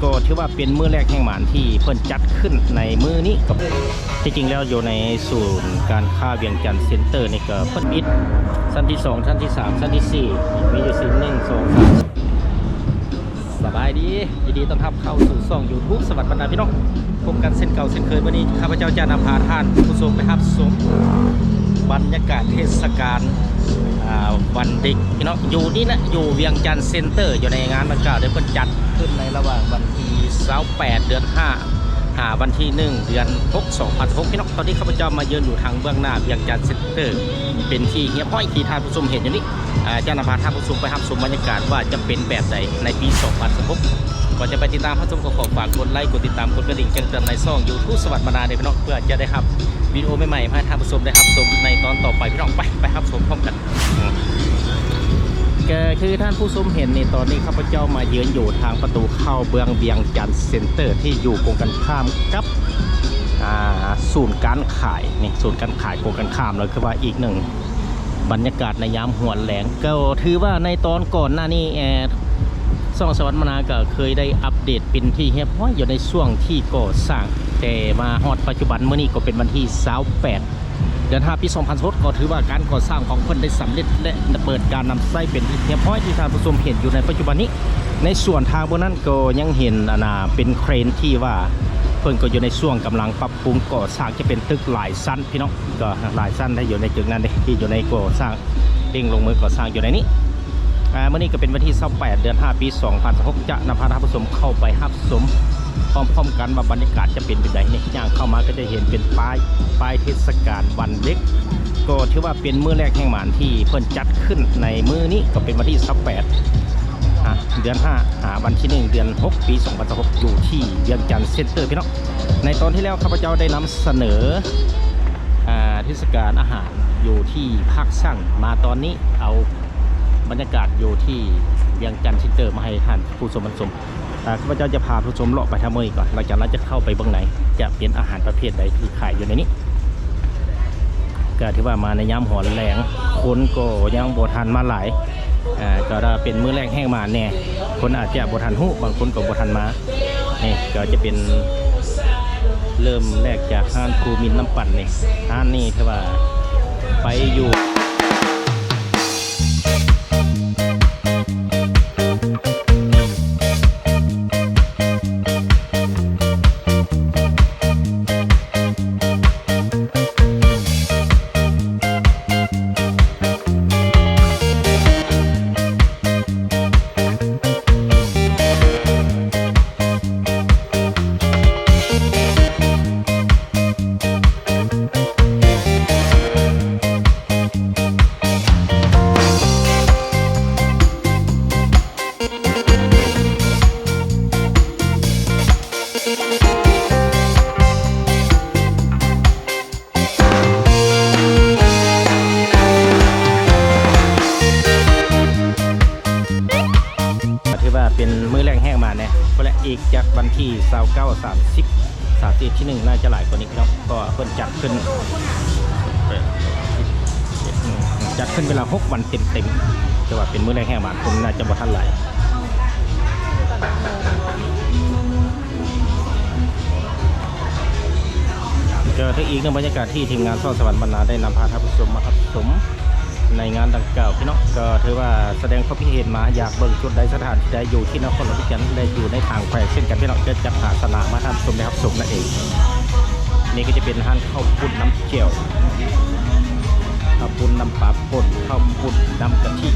ກໍຖືວ່າເປັນມື້ແລກແຫ່ງໝານທີ່ເພິ່ນຈັດຂຶ້ນໃນມື້ນີ້. ກໍທີ່ຈິງແລ້ວຢູ່ໃນສູນການຄ້າວຽງຈັນເຊັນເຕີນີ້ ກໍເພິ່ນປິດຊັ້ນທີສອງ ຊັ້ນທີສາມ ຊັ້ນທີສີ່ ມີຢູ່ສີ່ ໜຶ່ງ ສອງ ສາມ. ສະບາຍດີ ຍິນດີຕ້ອນຮັບເຂົ້າສູ່ຊ່ອງຢູທູບສະຫວັດບັນດາພີ່ນ້ອງ ພົບກັນເຊັ່ນເກົ່າເຊັ່ນເຄີຍ. ມື້ນີ້ຂ້າພະເຈົ້າຈະນຳພາທ່ານຜູ້ຊົມໄປຮັບຊົມບັນຍາກາດເທດສະການ ອ່າ ວັນເດັກພີ່ນ້ອງ ຢູ່ນີ້ນະ ຢູ່ວຽງຈັນເຊັນເຕີ. ຢູ່ໃນງານດັ່ງກ່າວໄດ້ເພິ່ນຈັດຂຶ້ນໃນລະຫວ່າງວັນທີຊາວແປດ ເດືອນຫ້າ ຫາວັນທີໜຶ່ງ ເດືອນຫົກ ສອງພັນຊາວຫົກ ພີ່ນ້ອງ. ຕອນນີ້ຂ້າພະເຈົ້າມາຢືນຢູ່ທາງເບື້ອງໜ້າວຽງຈັນເຊັນເຕີ ເປັນທີ່ຮຽບຮ້ອຍທີ່ທ່ານຜູ້ຊົມເຫັນຢູ່ນີ້. ອາ ຈະນຳພາທ່ານຜູ້ຊົມໄປຮັບຊົມບັນຍາກາດວ່າຈະເປັນແບບໃດໃນປີສອງພັນຊາວຫົກ. ກ່ອນຈະໄປຕິດຕາມຮັບຊົມ ກໍຂໍຝາກກົດໄລ ກົດຕິດຕາມ ກົດກະດິ່ງແຈ້ງເຕືອນໃນຊ່ອງຢູທູບສະຫວັດບັນດາເດີພີ່ນ້ອງ ເພື່ອຈະໄດ້ຮັບວິດີໂອໃໝ່ໆ ມາໃຫ້ທ່ານຜູ້ຊົມໄດ້ຮັບຊົມໃນຕອນຕໍ່ໄປພີ່ນ້ອງ. ໄປ ໄປຮັບຊົມພ້ອມກັນ. ກໍຄືທ່ານຜູ້ຊົມເຫັນນີ້ ຕອນນີ້ຂ້າພະເຈົ້າມາຢືນຢູ່ທາງປະຕູເຂົ້າເມືອງວຽງຈັນເຊັນເຕີ ທີ່ຢູ່ກົງກັນຂ້າມກັບ ອ່າ ສູນການຂາຍນີ້ ສູນການຂາຍກົງກັນຂ້າມ ແລ້ວຄືວ່າອີກໜຶ່ງບັນຍາກາດໃນຍາມຫົວແລງ. ກໍຖືວ່າໃນຕອນກ່ອນໜ້ານີ້ ແອ ຊ່ອງສະຫວັດບັນດາກໍເຄີຍໄດ້ອັບເດດເປັນທີ່ຮຽບຮ້ອຍຢູ່ໃນຊ່ວງທີ່ກໍ່ສ້າງ ແຕ່ມາຮອດປັດຈຸບັນ ມື້ນີ້ກໍເປັນວັນທີຊາວແປດ ເດືອນຫ້າ ປີສອງພັນຊາວຫົກ ກໍຖືວ່າການກໍ່ສ້າງຂອງເພິ່ນໄດ້ສຳເລັດ ແລະ ເປີດການນຳໃຊ້ເປັນທີ່ຮຽບຮ້ອຍ ທີ່ທ່ານຜູ້ຊົມເຫັນຢູ່ໃນປັດຈຸບັນນີ້. ໃນສ່ວນທາງເບື້ອງນັ້ນກໍຍັງເຫັນ ອັນນ່າ ເປັນເຄຣນທີ່ວ່າເພິ່ນກໍຢູ່ໃນຊ່ວງກຳລັງປັບປຸງກໍ່ສ້າງ ຈະເປັນຕຶກຫຼາຍຊັ້ນພີ່ນ້ອງ ກໍຫຼາຍຊັ້ນໄດ້ຢູ່ໃນຕຶກນັ້ນເດ້ ທີ່ຢູ່ໃນກໍ່ສ້າງ ເລັ່ງລົງມືກໍ່ສ້າງຢູ່ໃນນີ້. ອ່າ ມື້ນີ້ກໍເປັນວັນທີຊາວແປດ ເດືອນຫ້າ ປີສອງພັນຊາວຫົກ ຈະນຳພາທ່ານຜູ້ຊົມເຂົ້າໄປຮັບຊົມພ້ອມໆກັນວ່າບັນຍາກາດຈະເປັນແບບໃດ. ນີ້ ຍ່າງເຂົ້າມາກໍຈະເຫັນເປັນປ້າຍ ປ້າຍເທດສະການວັນເດັກ ກໍຖືວ່າເປັນມື້ແລກແຫ່ງໝານທີ່ເພິ່ນຈັດຂຶ້ນໃນມື້ນີ້ ກໍເປັນວັນທີຊາວແປດ ອ່າ ເດືອນຫ້າ ຫາວັນທີໜຶ່ງ ເດືອນຫົກ ປີສອງພັນຊາວຫົກ ຢູ່ທີ່ວຽງຈັນເຊັນເຕີພີ່ນ້ອງ. ໃນຕອນທີ່ແລ້ວຂ້າພະເຈົ້າໄດ້ນຳສະເໜີ ອ່າ ເທດສະການອາຫານຢູ່ທີ່ພາກຊ່າງ ມາຕອນນີ້ເອົາ ບັນຍາກາດຢູ່ທີ່ວຽງຈັນເຊັນເຕີມາໃຫ້ທ່ານຜູ້ຊົມຮັບຊົມ. ອ່າ ຂ້າພະເຈົ້າຈະພາຜູ້ຊົມເລາະໄປທາງເມືອງອີກກ່ອນ ຫຼັງຈາກນັ້ນຈະເຂົ້າໄປເບື້ອງໃນ ຈະເປັນອາຫານປະເພດໃດທີ່ຂາຍຢູ່ໃນນີ້. ກໍຖືວ່າມາໃນຍາມຫົວແລງ ຄົນກໍຍັງບໍ່ທັນມາຫຼາຍ ອ່າ ກໍເປັນມື້ແລກແຮ່ງມາແດ່ ຄົນອາດຈະບໍ່ທັນຮູ້ ບາງຄົນກໍບໍ່ທັນມາ. ນີ້ກໍຈະເປັນ ເລີ່ມແລກຈາກຮ້ານພູມິນນ້ຳປັ່ນນີ້ ຮ້ານນີ້ຖືວ່າໄປຢູ່ ຖືວ່າເປັນມື້ແລກແຮງມາແດ່ ພຸ້ນແຫຼະ ອີກຈັກວັນທີຊາວເກົ້າ ສາມສິບ ສາມສິບເອັດ ທີໜຶ່ງ ໜ້າຈະຫຼາຍກວ່ານີ້ເນາະ ເພາະວ່າເພິ່ນຈັດຂຶ້ນ ຈັດຂຶ້ນເວລາຫົກວັນເຕັມໆ ແຕ່ວ່າເປັນມື້ແລກແຮງມາ ຄົນໜ້າຈະບໍ່ທັນຫຼາຍ. ກໍຖືກອີກໜຶ່ງບັນຍາກາດທີ່ທີມງານຊ່ອງສະຫວັນບັນນາໄດ້ນຳພາທ່ານຜູ້ຊົມມາຮັບຊົມໃນງານດັ່ງກ່າວພີ່ນ້ອງ ກໍຖືວ່າສະແດງຄວາມຄິດເຫັນມາ ຢາກເບິ່ງຈຸດໃດ ສະຖານທີ່ໃດ ຢູ່ທີ່ນະຄອນຫຼວງວຽງຈັນ ແລະ ຢູ່ໃນທາງແຂວງເຊັ່ນກັນພີ່ນ້ອງ ຈະຈັດຫາສະໜາມມາໃຫ້ທ່ານຜູ້ຊົມໄດ້ຮັບຊົມນັ້ນເອງ. ນີ້ກໍຈະເປັນຮ້ານເຂົ້າປຸ້ນນ້ຳແຈ່ວ ເຂົ້າປຸ້ນນ້ຳປາປົ່ນ ເຂົ້າປຸ້ນນ້ຳກະທິ.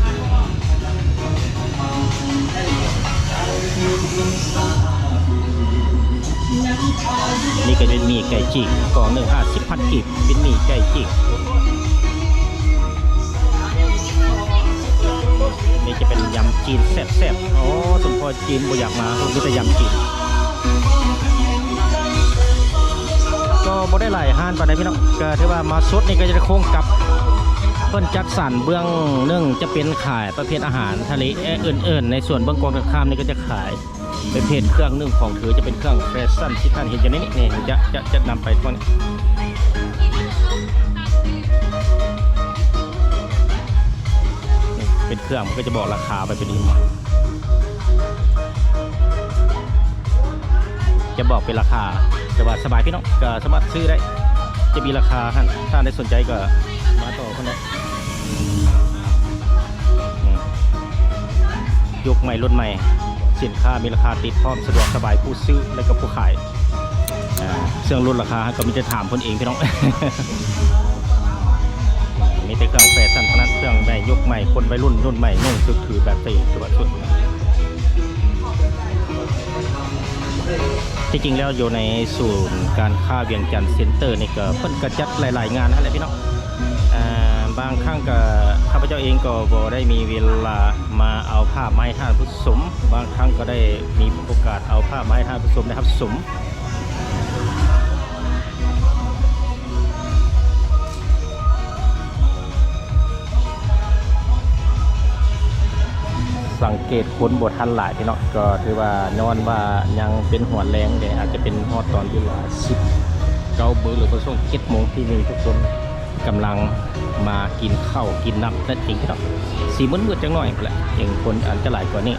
ນີ້ກໍເປັນໝີ່ໄກ່ຈີກ ກ່ອງໜຶ່ງຫ້າສິບພັນກີບ ເປັນໝີ່ໄກ່ຈີກ. ນີ້ຈະເປັນຍຳຈີນແຊບໆ ໂອ້ ສົມພໍຈີນບໍ່ຢາກມາ ມີແຕ່ຍຳຈີນ. ກໍບໍ່ໄດ້ຫຼາຍຮ້ານປານໃດພີ່ນ້ອງ ກໍຖືວ່າມາສຸດນີ້ກໍຈະໄດ້ໂຄ້ງກັບ ເພິ່ນຈັດສັນເບື້ອງໜຶ່ງຈະເປັນຂາຍປະເພດອາຫານທະເລ ແລະ ອື່ນໆ ໃນສ່ວນເບື້ອງກົງກັນຂ້າມນີ້ກໍຈະຂາຍປະເພດເຄື່ອງໜຶ່ງຂອງຖື ຈະເປັນເຄື່ອງແຟຊັນທີ່ທ່ານເຫັນຢູ່ໃນນີ້ ນີ້ຈະ ຈະ ຈະນຳໄປພວກນີ້ ເປັນເຄື່ອງ ມັນກໍຈະບອກລາຄາໄປເປັນອີ່ຫຍັງ. ຈະບອກເປັນລາຄາ ແຕ່ວ່າສະບາຍພີ່ນ້ອງ ກໍສາມາດຊື້ໄດ້ ຈະມີລາຄາຫັ້ນ ຖ້າໄດ້ສົນໃຈກໍມາຕໍ່ພຸ້ນແຫຼະ. ອືມ ຍຸກໃໝ່ລຸ້ນໃໝ່ ສິນຄ້າມີລາຄາຕິດພ້ອມ ສະດວກສະບາຍຜູ້ຊື້ ແລະກໍຜູ້ຂາຍ. ອ່າ ເລື່ອງຫຼຸດລາຄາກໍມີແຕ່ຖາມເພິ່ນເອງພີ່ນ້ອງ ມີແຕ່ເຄື່ອງແຟຊັນເທົ່ານັ້ນ ເຄື່ອງໃໝ່ຍຸກໃໝ່ ຄົນໄວລຸ້ນລຸ້ນໃໝ່ນຸ່ງ ຖືກຖືແບບໄດ້ສວຍສຸດ. ທີ່ຈິງແລ້ວຢູ່ໃນສູນການຄ້າວຽງຈັນເຊັນເຕີນີ້ກໍ ເພິ່ນກໍຈັດຫຼາຍໆງານຫັ້ນແຫຼະພີ່ນ້ອງ. ອ່າ ບາງຄັ້ງກໍ ຂ້າພະເຈົ້າເອງກໍບໍ່ໄດ້ມີເວລາມາເອົາພາບມາໃຫ້ທ່ານຜູ້ຊົມ ບາງຄັ້ງກໍໄດ້ມີໂອກາດເອົາພາບມາໃຫ້ທ່ານຜູ້ຊົມໄດ້ຮັບຊົມ. ສັງເກດຄົນບໍ່ທັນຫຼາຍພີ່ນ້ອງ ກໍຖືວ່າຍ້ອນວ່າຍັງເປັນຫົວແລງເດ້ ອາດຈະເປັນຮອດຕອນເວລາສິບເກົ້າໂມງ ຫຼືວ່າຊ່ວງເຈັດໂມງ ທີ່ມີຜູ້ຄົນກຳລັງມາກິນເຂົ້າກິນນ້ຳນັ້ນເອງພີ່ນ້ອງ. ຊິມືດໆຈັກໜ້ອຍພຸ້ນແຫຼະ ຈັ່ງຄົນອາດຈະຫຼາຍກວ່ານີ້.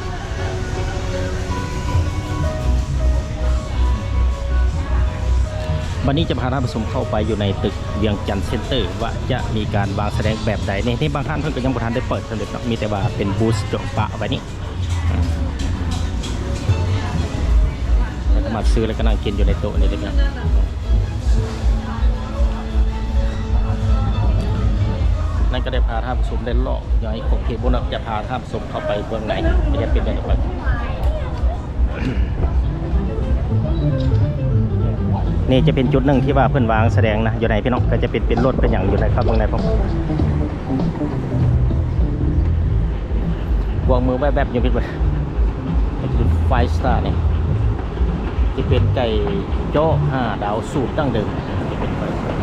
ບັດນີ້ຈະພາທ່ານຜູ້ຊົມເຂົ້າໄປຢູ່ໃນຕຶກວຽງຈັນເຊັນເຕີ ວ່າຈະມີການວາງສະແດງແບບໃດ. ໃນ ໃນບາງຮ້ານເພິ່ນກໍຍັງບໍ່ທັນໄດ້ເປີດເທື່ອເລີຍເນາະ ມີແຕ່ວ່າເປັນບູດຈອງປະໄວ້ນີ້ ອືມ ແລ້ວກໍມາຊື້ ແລ້ວກໍນັ່ງກິນຢູ່ໃນໂຕະນີ້ເດ້ເນາະ. ນັ້ນກໍໄດ້ພາທ່ານຜູ້ຊົມໄດ້ເລາະໃນຂົງເຂດບຸນເນາະ ຈະພາທ່ານຜູ້ຊົມເຂົ້າໄປເບື້ອງໃນ ຈະເປັນແບບໃດ. ນີ້ຈະເປັນຈຸດໜຶ່ງທີ່ວ່າເພິ່ນວາງສະແດງນະ ຢູ່ໃນພີ່ນ້ອງ ກໍຈະເປັນ ເປັນລົດເປັນຫຍັງຢູ່ໃນ ເຂົ້າເບິ່ງໃນພ້ອມ. ກວາງມືແວບໆຢູ່ພິດເວີຍ ໄຟສະຕານີ້ ທີ່ເປັນໄກ່ເຈາະຫ້າດາວສູດດັ້ງເດີມ ທີ່ເປັນໄຟສະຕາ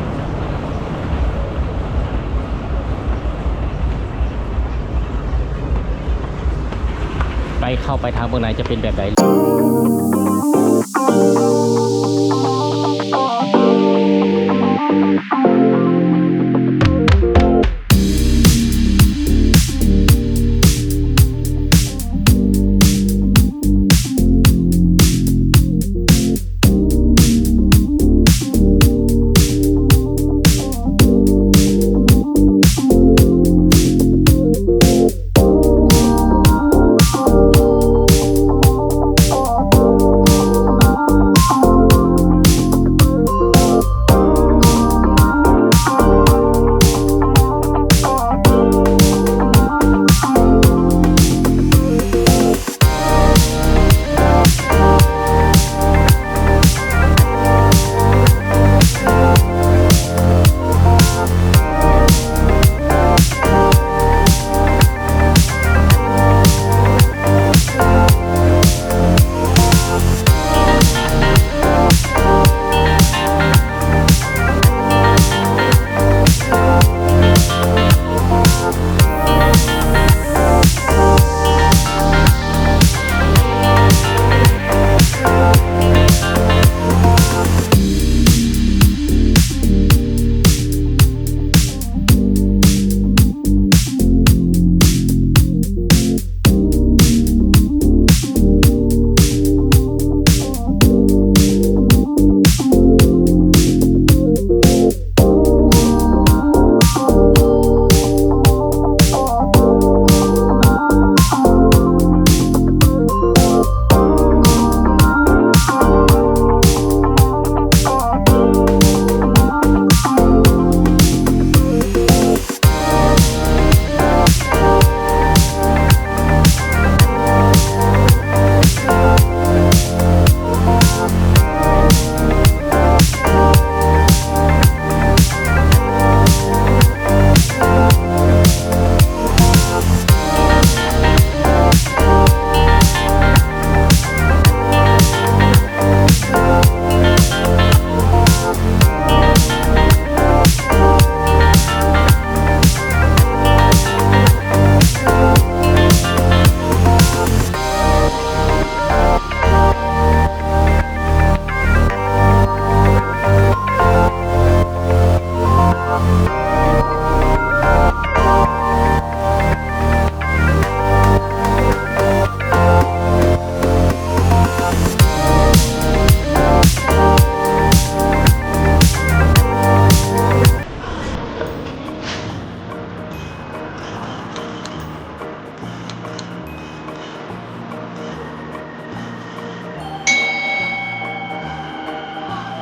ໄປ ເຂົ້າໄປທາງເບື້ອງໃນຈະເປັນແບບໃດ.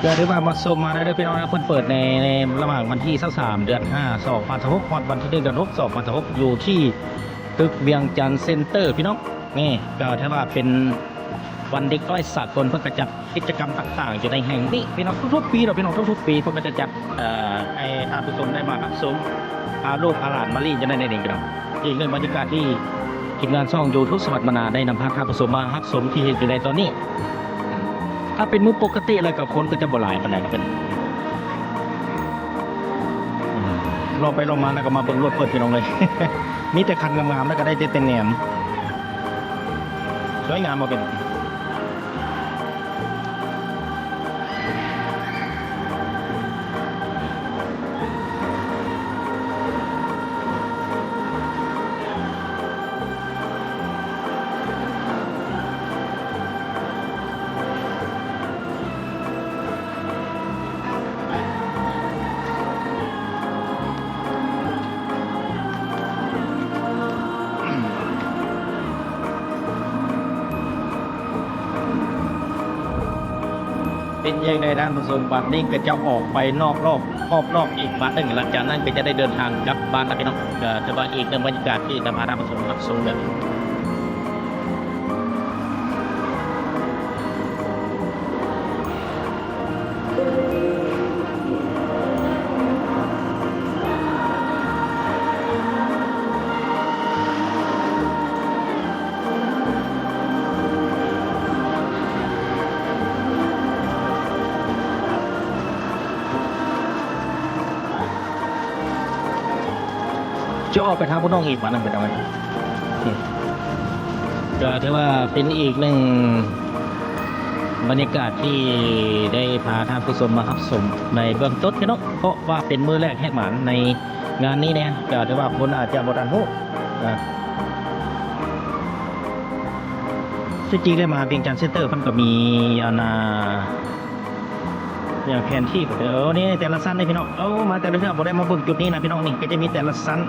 ກໍຖືວ່າມາຊົມມາໄດ້ເດີພີ່ນ້ອງເດີ ເພິ່ນເປີດໃນ ໃນລະຫວ່າງວັນທີຊາວສາມ ເດືອນຫ້າ ສອງພັນຊາວຫົກ ຮອດວັນທີໜຶ່ງ ເດືອນຫົກ ສອງພັນຊາວຫົກ ຢູ່ທີ່ຕຶກວຽງຈັນເຊັນເຕີພີ່ນ້ອງ. ນີ້ກໍຖືວ່າເປັນວັນເດັກນ້ອຍສາກົນ ເພິ່ນກໍຈັດກິດຈະກຳຕ່າງໆຢູ່ໃນແຫ່ງນີ້ພີ່ນ້ອງ ທຸກໆປີເນາະພີ່ນ້ອງ ທຸກໆປີເພິ່ນກໍຈະຈັດ ເອີ ໃຫ້ທ່ານຜູ້ຊົມໄດ້ມາຮັບຊົມ ພາລູກພາຫຼານມາຫຼິ້ນຢູ່ໃນນີ້ພີ່ນ້ອງ. ອີກໜຶ່ງບັນຍາກາດທີ່ທີມງານຊ່ອງ YouTube ສະຫວັດມະນາ ໄດ້ນຳພາທ່ານຜູ້ຊົມມາຮັບຊົມທີ່ເຫັນຢູ່ໃນຕອນນີ້. ຖ້າເປັນມື້ປົກກະຕິແລ້ວກໍຄົນກໍຈະບໍ່ຫຼາຍປານໃດເນາະ ເປັນ ເລາະໄປເລາະມາແລ້ວກໍມາເບິ່ງລົດເພິ່ນພີ່ນ້ອງເອີຍ ມີແຕ່ຄັນງາມໆ ແລ້ວກໍໄດ້ແຕ່ແນມ ສວຍງາມບໍ່ເປັນ. ເປັນຢ່າງໃດທ່ານຜູ້ຊົມ ບັດນີ້ກໍຈະອອກໄປນອກລອບ ຮອບນອກອີກບັດໜຶ່ງ ຫຼັງຈາກນັ້ນກໍຈະໄດ້ເດີນທາງກັບບ້ານແລ້ວພີ່ນ້ອງ. ກໍຖືວ່າອີກໜຶ່ງບັນຍາກາດທີ່ຈະພາທ່ານຜູ້ຊົມຮັບຊົມເດີ. ຈະອອກໄປທາງພຸ້ນນ້ອງອີກບາດໜຶ່ງ ໄປທາງນັ້ນ. ກໍຖືວ່າເປັນອີກໜຶ່ງບັນຍາກາດທີ່ໄດ້ພາທ່ານຜູ້ຊົມມາຮັບຊົມໃນເບື້ອງຕົ້ນເນາະ ເພາະວ່າເປັນມື້ແລກແຫກໝານໃນງານນີ້ແນ່ ກໍຖືວ່າຄົນອາດຈະບໍ່ທັນຮູ້ນະ. ທີ່ຈິງໄດ້ມາວຽງຈັນເຊັນເຕີ ເພິ່ນກໍມີອັນນ່າ ຢ່າງແຜນທີ່ ເອີ ນີ້ແຕ່ລະຊັ້ນເດ້ພີ່ນ້ອງ. ເອົາ ມາແຕ່ລະເທື່ອບໍ່ໄດ້ມາເບິ່ງຈຸດນີ້ນະພີ່ນ້ອງ. ນີ້ກໍຈະມີແຕ່ລະຊັ້ນ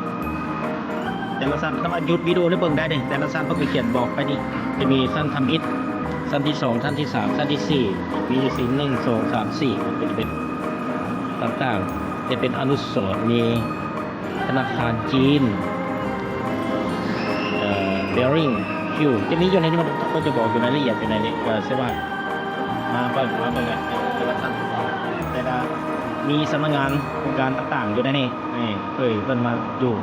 ແຕ່ລະຊັ້ນ ຖ້າວ່າຢຸດວິດີໂອແລ້ວເບິ່ງໄດ້ເດ້ ແຕ່ລະຊັ້ນເພິ່ນກໍຂຽນບອກໄປນີ້ ຈະມີຊັ້ນທຳອິດ ຊັ້ນທີສອງ ຊັ້ນທີສາມ ຊັ້ນທີສີ່ ມີສີ່ ໜຶ່ງ ສອງ ສາມ ສີ່ ເປັນ ເປັນຕ່າງໆ ຈະເປັນອະນຸສອນ ມີ ທະນາຄານຈີນ ເອີ ເບວຣິງ ຄິວ ຈະມີຢູ່ໃນນີ້ ມັນກໍຈະບອກຢູ່ລາຍລະອຽດຢູ່ໃນນີ້ ກໍສາມາດມາເບິ່ງ ມາເບິ່ງແຕ່ລະຊັ້ນ ແຕ່ລະມີສຳນັກງານອົງການຕ່າງໆຢູ່ໃນນີ້ ນີ້ເອີຍ ເພິ່ນມາຢູ່.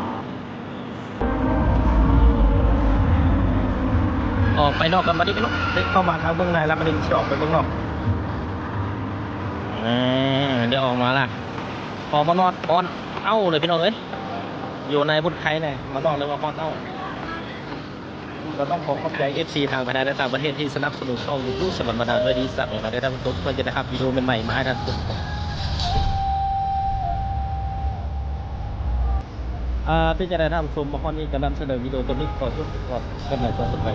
ອອກໄປນອກກັນບັດນີ້ເນາະ ເຂົ້າມາທາງເບື້ອງໃນແລ້ວ ບັດນີ້ຊິອອກໄປເບື້ອງນອກ. ເອີ ດຽວອອກມາລະ ອອກມານອກ ອອນເອົາເລີຍພີ່ນ້ອງເອີຍ. ຢູ່ໃນພຸ້ນໄຄແນ່ ມານອກເລີຍວ່າຮອດເອົາ. ກໍຕ້ອງຂໍຂອບໃຈເອັຟຊີທາງພາຍໃນ ແລະ ຕ່າງປະເທດທີ່ສະໜັບສະໜູນຊ່ອງຢູທູບສະຫວັດມະນາດ້ວຍດີສັກ ແລະ ທ່ານຜູ້ຊົມເພື່ອຈະໄດ້ຮັບວິດີໂອໃໝ່ໆມາໃຫ້ທ່ານ. ອ່າ ເປັນຈັ່ງໃດທ່ານຜູ້ຊົມ ມາຮອດນີ້ກໍນຳສະເໜີວິດີໂອຕົວນີ້ຂໍຈົບໄວ້ກ່ອນ ກັນໃໝ່ຕອນຕໍ່ໄປ.